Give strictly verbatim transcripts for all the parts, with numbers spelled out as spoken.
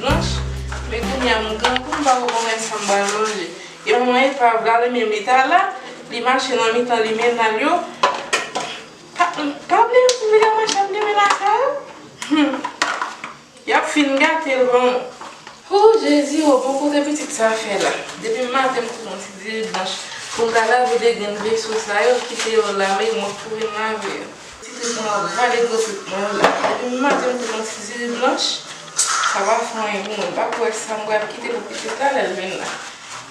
Blanch, men kounye a m grangou, m pa ko konnen sa m pral manje. E manman Epav la, li menm li ta la, li mache nan mitan limena l yo. Pa, pa bliye pou vin mache ak limena sa yo. Hmm. Y ap fin gate l bon. Hoo, Jezi, o, bon kote pitit sa fè la. Depi maten m konnen yon ti diri blanch pou m ta lave de grenn veso sa yo, kite yo la, men mwen pou vin lave yo. Ti tretman yo, gade gwo tretman yo la. Depi maten m konnen yon ti diri blanch, sa pa fè anyen pou mwen. M pa kwè sa m pral kite pou pitit la lè l vin la.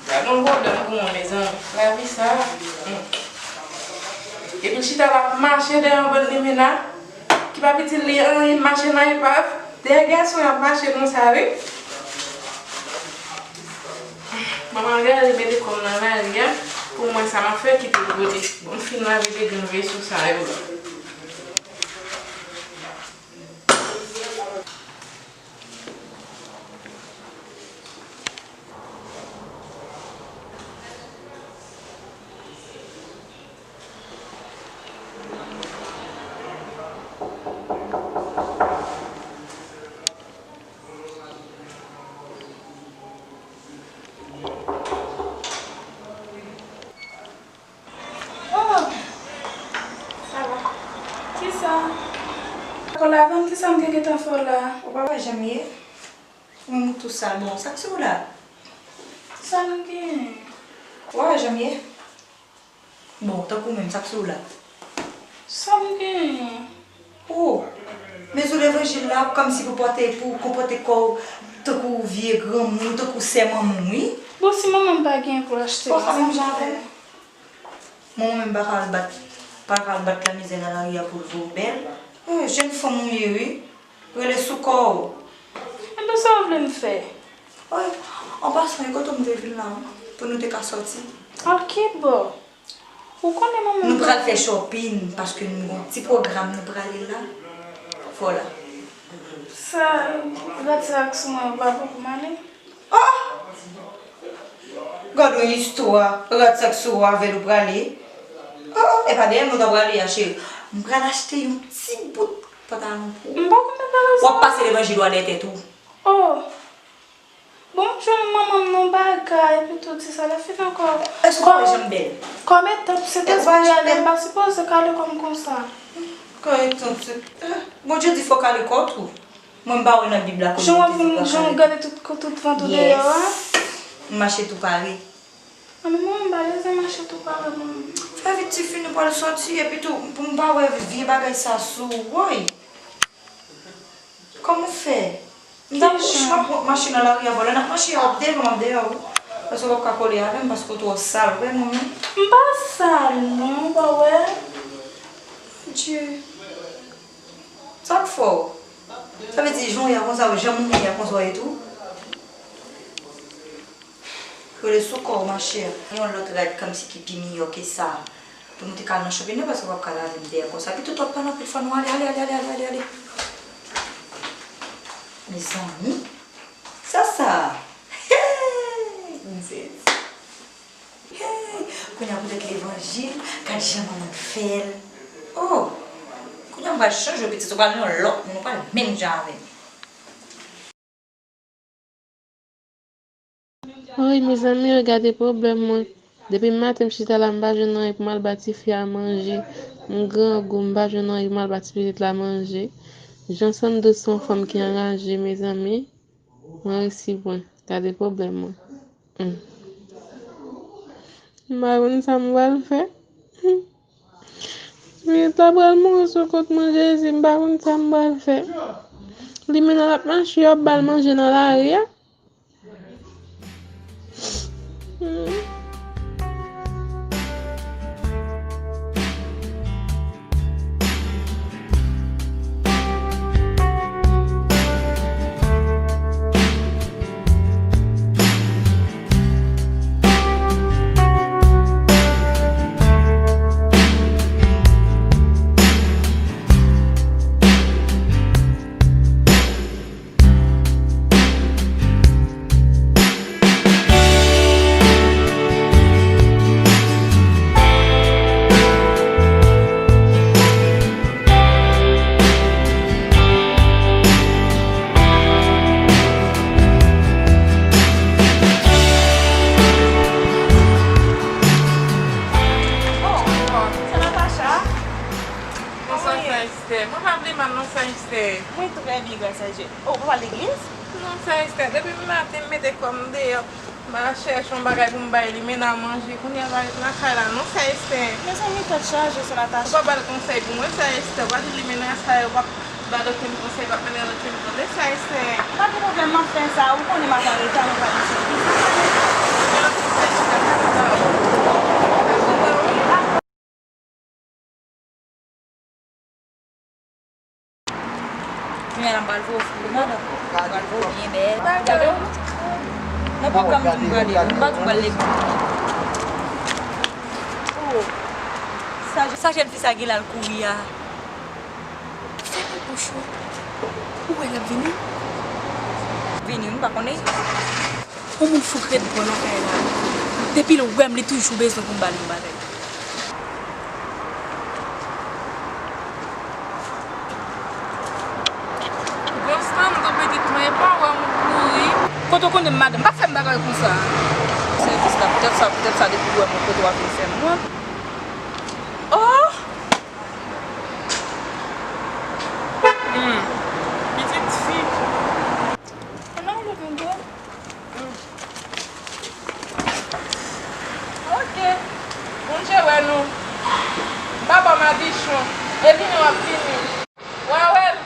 Gade yon pwoblèm pou mwen, mezanmi. Lavi sa, hmm. Epi l chita l ap mache dèyè yon bann limena. Ki pa piti li anyen, mache nan Epav. Dèyè gason y ap mache konsa, wi. Manman Gaëlle mete kò m nan lari a pou m wè sa m ap fè kite l pote. Bon, m fin lave de grenn veso sa yo la. Oh, sa va. Kisa? Kò lavan, kisa m te gentan fè w la? Ou pa wè jan m ye? Ou menm ou tou sal. Bon, sa k sou w la? Sa m genyen? Ou pa wè jan m ye? Bon, tankou menm, sa k sou w la? Sa m genyen? Oh, men sou levanjil la, kòmsi pou pòte, pou konpòte kò w tankou vye granmoun, tankou sè manman w, wi. Bon, si manman m pa genyen pou l achte. Bon, sa menm jan avè m. Manman menm pa ka al bat, pa ka al bat lanmizè nan lari a pou l vin bèl. Eh, jèn fanm ou ye, wi. Rele sou kò w. Enben, sa w vle m fè? Wi, an pasan, e kote m te vin la, wi, pou nou te ka sòti. Al ki bò? Ou konnen manman m... Nou pral fè shopping, paske nou gon ti pwogram, nou prale la. Vwala. Sa, rad sa k sou mwen, ou pa pran pou m ale? Oh! Gad yon istwa, rad sa k sou ou avè l ou prale. Oh, oh, e pa dèyè m nou ta prale a, cheri. M pral achte yon ti bout pantalon pou ou. M pa konn pantalon sa. W ap pase levanjil ou a dèyè tèt ou. Oh! Bon, m jwenn manman m nan bagay, epi tou di sa, lè fini ankò. Èske w pa wè jan m bèl? Kòm etan, Sentespri ale, m pa sipoze kale kò m konsa. Kòm etan, se, eh, Bondye di fò w kale kò w tou. Mwen, m pa wè nan Bib la kote l te di fò w kale. Jan w ap vin, jan w gade tout, tout vant ou deyò a. Yes. M mache tou pare. Anben, mwen, m pa bezwen mache tou pare, mwen. Fè vit, tifi, nou pral sòti, epi tou, pou m pa wè vye bagay sa sou ou, woy. Kòman w fè? M t ap bouch m ap wont mache nan lari a, vòlè n ap mache, w ap deyò, m ap deyò, wi. Paske w p ap ka kole avè m, paske w twò sal, w wè, manmi? M pa sal, non, w pa wè? Bondye. Sa k fè w? Sa vle di, jan w ye a konsa, jan moun ye a konsa w ye tou? Rele sou kò w, machè. Yon lòt rad kòmsi ki pi miyò ke sa. Pou nou te ka al nan shopping nan, paske w p ap ka lave m dèyè konsa. Epi tou, w ap pale anpil fò, nou ale, ale, ale. Mezanmi, sa sa. Hey! M sezi. Hey! Kounye a poutèt levanjil, gad jan manman m fè l. Oh! Kounye a m pral chanje w, pitit, ou pral yon lòt moun, ou pral menm jan avè m. Woy, mezanmi, yo gade pwoblèm mwen. Depi maten m chita la, m pa jwenn anyen pou m al ba tifi a manje. M grangou, m pa jwenn anyen pou m al ba ti pitit la manje. Jan Sandro se yon fanm ki anraje, mezanmi. Mwen resi pran. Gade pwoblèm mwen. Hmm. M pa konn sa m pral fè. Hmm. Pitit la pral mouri sou kont mwen, Jezi, m pa konn sa m pral fè. Li menm l ap mache, yo ap ba l manje nan lari a. Hmm. Oui, tout va bien, grâce à Dieu. Oh, ou pa al legliz? Non, sè Esther, depi maten m mete kò m deyò, m al chèche yon bagay pou m bay li, mennen l manje. Kounye a l pa ret lakay la non, sè Esther. Mezanmi, tèt chaje, sè Natacha. Ou pa ba l konsèy pou mwen, sè Esther. Ou pa di li mennen sa yo, ou pa ba l okenn konsèy, ou pa mennen l okenn kote, sè Esther. Pa gen pwoblèm, m ap fè sa. Ou konnen m ap an reta, mwen pa nan sèvis. Kounye a la m pral voye w foto madanm. M pral voye w byen bèl. Gade w. Nan pwogram pou m prale, m pa tou pral legliz. Oh. Sa, sa jèn fi sa gen la l kouri a. Fèmen bouch ou. Ou wè l ap vini? Vini, m pa konnen. Yon moun fout ret bò nan kay la. Depi l wè m, li toujou bezwen pou m ba l yon bagay. Bon, Sandro pitit mwen, e pa wè m ou kouri. Kote w konnen m madanm, pa fè m bagay konsa. Sèvis la, poutèt sa, poutèt sa, depi w wè m, kote w ap vin fè m wont. Oh! Hmm. Pitit fi. Ann al leve m dwèt. Hmm. Ok. Bondye wè nou. M pa ba w madichon. E vini w ap vini. W a wè l.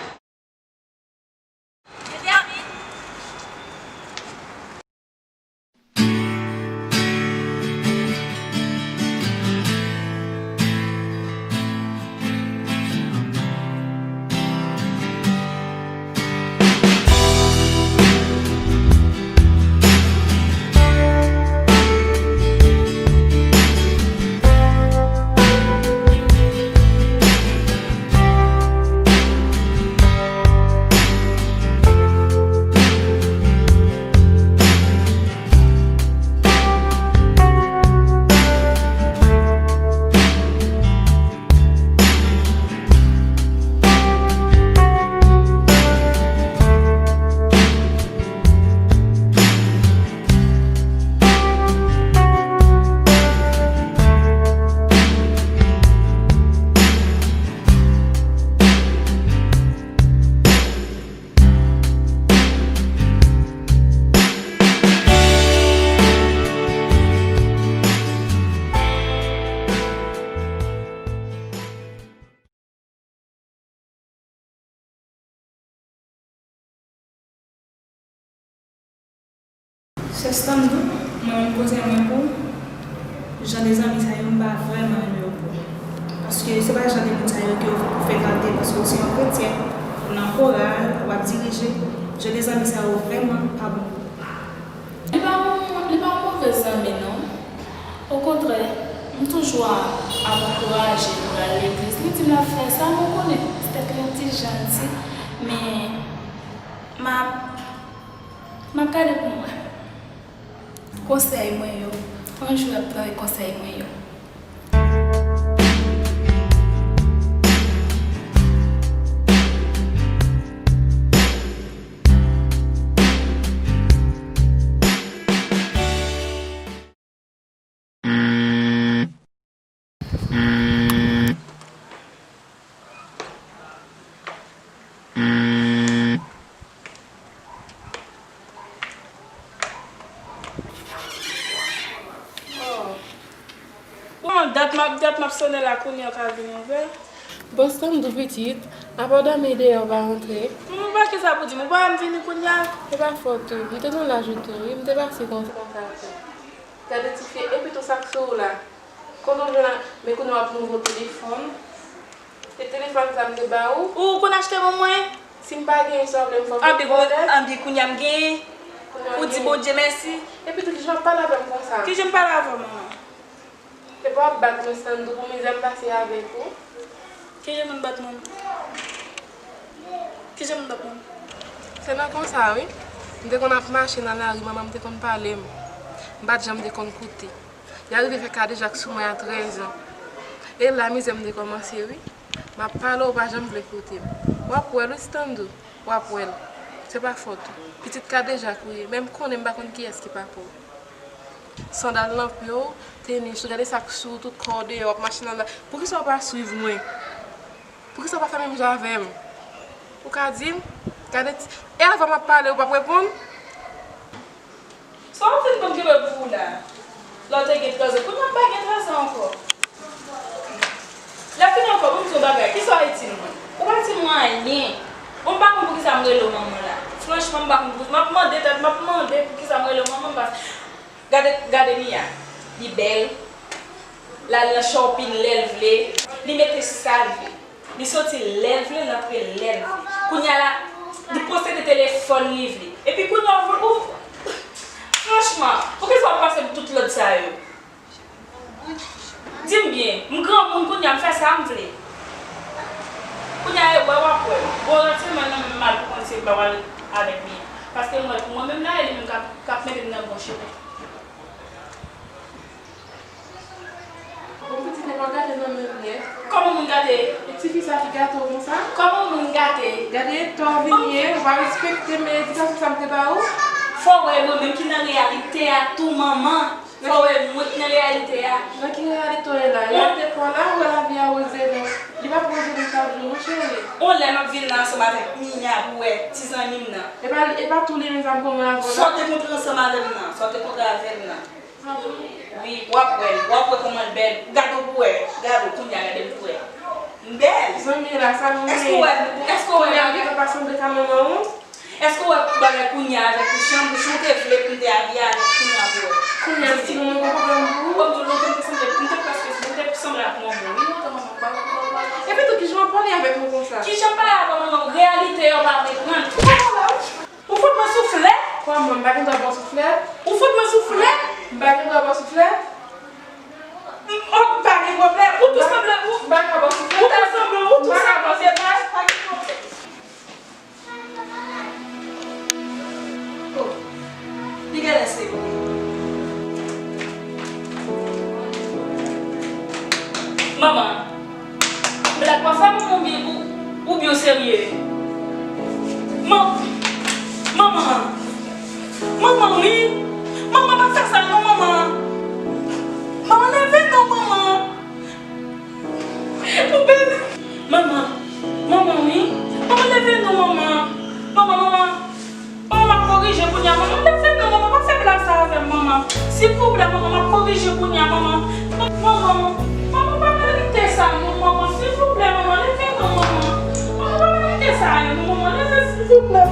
Sè Standou, mwen menm konsèy mwen pou ou, jan de zanmi sa yo, m pa vrèman renmen yo pou ou. Paske se pa jan de moun sa yo ke w frekante, paske w se yon kretyen, ou nan koral, w ap dirije, jan de zanmi sa yo vrèman pa bon pou ou. Li pa yon, li pa yon move zanmi, non. Okontrè, m toujou ap ankouraje l pou l al legliz. Li di m l ap fè sa, men w konnen, tèt li yon ti jan di, men m ap, m ap gade pou m wè. Konsèy mwen yo, yon jou w ap tande konsèy mwen yo. Oh. Bon, dat m ap, dat m ap sonnen la, kounye a w ka vin ouvè. Bon, Standou pitit, apa w dòmi deyò, w pa rantre? Manman, pa kisa pou di m, ou pa wè m vini kounye a? E pa fòt ou, m te nan laj ou tou, wi, m te pase konsa. Konsa tou. Gade ti fi, epi tou sa k sou ou la. Kote w jwenn la? Men kounye a w ap nouvo telefòn. E telefòn sa m te ba ou? Ou konn achte ban mwen? Si m pa genyen, sa w vle m fè w vòlè? Anben, kounye a m genyen. Ou di Bondye mèsi. Epi tou, kijan w ap pale avè m konsa? Kijan m pale avè w, manman? Se pa w ap bat mwen, Standou, pou mizè m pase avèk ou? Kijan moun bat moun? Kijan moun bat moun? Se nan konsa, wi. M te konn ap mache nan lari, manman m te konn pale m. M pa t janm te konn koute. Li arive fè kadejak sou mwen a trèz an. E la mizè m te kòmanse, wi. M ap pale w, ou pa janm vle koute m. W ap wè l, wi, Standou. W ap wè l. Se pa fòt ou. Pitit kadejak ou ye. Men m konnen m pa konn kiyès ki papa w. Sandal nan pye w, tenis ou, gade sa k sou ou, tout kò w deyò, w ap mache nan la. Poukisa w pa swiv mwen? Poukisa w pa fè menm jan avè m? Ou ka di m? Gade ti, e avan m ap pale, ou p ap reponn? Sa w ap fin konn kenbe pou ou la? Lè w te gen trèz an, kounye a w pa gen trèz an ankò. Lè fini ankò, pou m di w yon bagay, kisa w rele mwen? Ou pa di mwen anyen. Bon, m pa konn poukisa m rele w manman la. Franchman, m pa konn pou, m ap mande tèt, m ap mande poukisa m rele w manman, m pa. Gade, gade Mia. Li bèl. L al nan shopping lè l vle. Li mete sa l vle. Li soti lè l vle, l antre lè l vle. Kounye a la, li posede telefòn li vle. Epi kounye a, ou, ou, franchman, poukisa w ap pase pou tout lòd sa yo? Di m byen, m granmoun kounye a, m fè sa m vle. Kounye a, e wè w ap wè. Bon, aktyèlman, nan menm mal pou konn se ba w al avèk Mia. Paske m wè pou mwen menm la, e li menm k ap, k ap mete m nan bon chemen. Bon, pitit, e pa gate nan menm nèt. Kòman moun gate? E tifi sa ki gate w konsa? Kòman moun gate? Gade eta w vin ye, ou pa respekte men edikasyon sa m te ba ou. Fò w wè mwen menm ki nan reyalite a tou, manman. Fò w wè mwen ki nan reyalite a. Nan ki reyalite w ye la? Reyalite pa w la, ou wè lavi a woze non. Li p ap woze non chak jou, non, cheri. On lè m ap vin la ansanm avèk Mia pou wè ti zanmi m nan. E pa, e pa tou li menm sa m pran mwen avè w la. Sa w te kontre ansanm avè m nan, sa w te kontre avè m nan. Wi, w ap wè l, w ap wè kòman l bèl. Gade w pou wè, gade w kounye a, gade m pou wè. M bèl. Zanmi la, sa nou ye? Èske w wè, èske w wè bagay? Kounye a, ou pa sanble ka manman ou? Èske w wè bagay kounye a avèk jan bouch ou te vle pou m te abiye avèk kounye a pou wè? Kounye a, si nou gen pwoblèm pou ou? Kòm tou lontan m te sanble, m te prèske, m te sanble ak manman w. Wi, lontan manman m pa wè, pa wè, pa wè. Epi tou, kijan w ap pale avèk mwen konsa? Kijan m pale avè w, manman? Reyalite a w pa vle pran. Ou fout mwen souflèt? Kòman, m pa gen dwa ba w souflèt? Ou fout mwen souflèt? M pa gen dwa ba w souflèt? M, oh, m pa gen pwoblèm. Ou tou sanble, ou, m pa ka ba w souflèt. Ou tou sanble, ou tou sanble, se pa, pa gen pwoblèm. Oh, li genlè serye. Manman. Blak pa fè manman oubyen ou, oubyen w serye? Man-, manman. Manman wi. Manman pa fè sa non, manman. Manman leve non, manman. Ou beni. Manman. Manman wi. Manman leve non, manman. Manman, manman. Manman, m ap korije kounye a, manman. Leve non, manman, pa fè blag sa avè m, manman. Silvouplè, manman, m ap korije kounye a, manman. Manman, manman, pa merite sa, non, manman. Silvouplè, manman, leve non, manman. Manman, pa merite sa, non, manman. Leve, silvouplè,